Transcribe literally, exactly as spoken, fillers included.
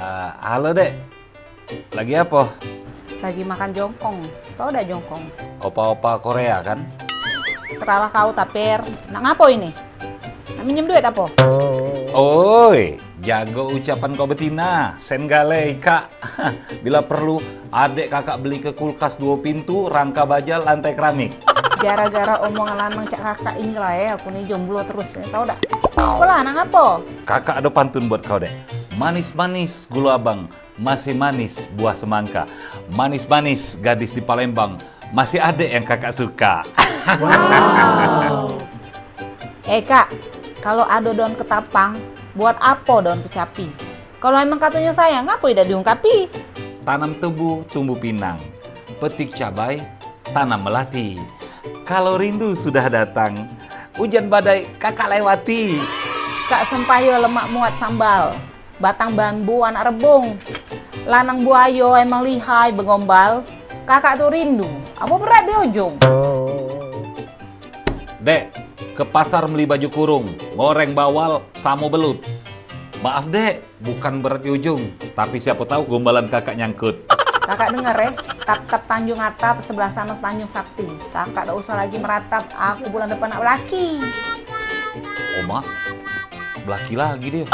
Eh, halo, Dek. Lagi apo? Lagi makan jongkong. Tau dak jongkong? Opa-opa Korea, kan? Serahlah kau, Tapir. Nak ngapo ini? Nak minjem duit apo? Oi, jago ucapan kau betina. Sen gale, Kak. Bila perlu, adek kakak beli ke kulkas duo pintu, rangka baja, lantai keramik. Gara-gara omongan lanang cak kakak inilah, eh, aku ni jomblo terus, eh. Tau dak? Sekolah, nak ngapo? Kakak ado pantun buat kau, Dek. Manis-manis gula abang, masih manis buah semangka. Manis-manis gadis di Palembang, masih adek yang kakak suka. Eh, Kak, kalo ado daun ketapang, buat apo daun kecapi? Kalo emang katonyo sayang, ngapo idak diungkapi? Tanam tebu, tumbuh pinang. Petik cabai, tanam melati. Kalo rindu sudah datang, ujan badai kakak lewati. Kak sempayo lemak muat sambal, batang bambu anak rebung. Lanang buayo emang lihai begombal. Kakak tu rindu, apo berat di ujung? Dek, ke pasar meli baju kurung, goreng bawal, samo belut. Maaf, Dek, bukan berat di ujung, tapi siapo tau gombalan kakak nyangkut. Kakak denger, eh, tap-tap Tanjung Atap, sebelah sano Tanjung Sakti. Kakak dak usah lagi meratap, aku bulan depan nak belaki. Oma, belaki lagi dio.